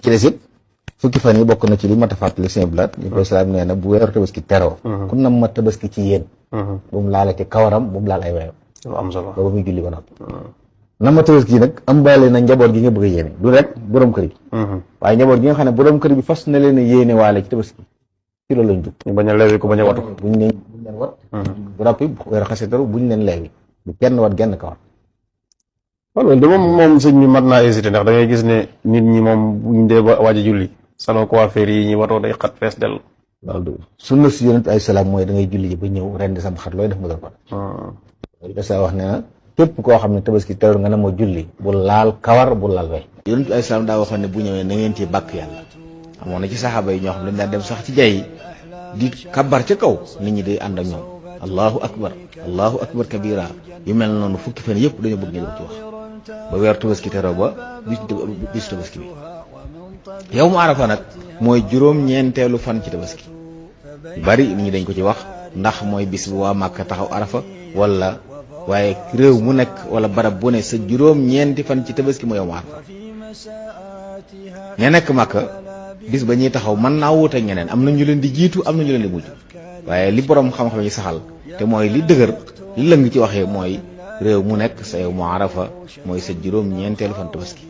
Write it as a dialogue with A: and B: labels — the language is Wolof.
A: ci des it fukki fan yi bokk na ci li mat a fàttali seen blaat ñu koy islaam nee na bu weeru tabaski teroo ku nam ma tabaski ci yéen bu mu laalati kawaram bu mu laal ay weyam
B: am solo
A: booba muy julli ba noppi nam ma tabaski nag am baale na njaboot gi nga bëgg a yéene du rek borom kër gi waaye njaboot gi nga xam ne borom kër bi fas na leen a yéene waale ci tabaski ci loolu lañ jug
B: ñu bañ a leewi ko bañ a watu
A: buñ leen wat bu noppi weeru xase teru buñ leen leewi bu kenn wat genn kawar
B: loolu de moom sëñ bi mat naa hésité ndax da ngay gis ne nit ñi moom buñ dee ba waaj a julli salon coiffure yi ñi watoo day xat fees del
A: loolu du sunna si yonent ay salaam mooy da ngay julli ji ba ñëw rendi sam xar looy def mu doon ko loolu da saa wax ne na képp koo xam ne tabaski teru nga ne moo julli bu laal kawar bu laal wey yonent ay salaam daa waxoon ne bu ñëwee na ngeen ci bàkk yàlla amoon na ci saxaaba yi ñoo xam ne dañ daan dem sax ci jay di kabar ca kaw nit ñi day ànd ak ñoom allahu akbar kabira yu mel noonu fukki fan yëpp dañoo bëgg ñu ci wax ba weer tabaski teroo ba bis tabaski bi yow mu arafa nag mooy juróom-ñeenteelu fan ci tabaski bari nit ñi dañ ko ci wax ndax mooy bis bu waa Màkka taxaw arafa wala waaye réew mu nekk wala barab bu ne sa juróom-ñeenti fan ci tabaski mooy yow mu arafa ña nekk Màkka bis ba ñuy taxaw mën naa wuute ak ñeneen am na ñu leen di jiitu am na ñu leen di mujj waaye li borom xam-xam yi saxal te mooy li dëgër li lëng ci waxee mooy réew mu nekk sa yow mu arafa mooy sa juróom-ñeenteelu fan tabaski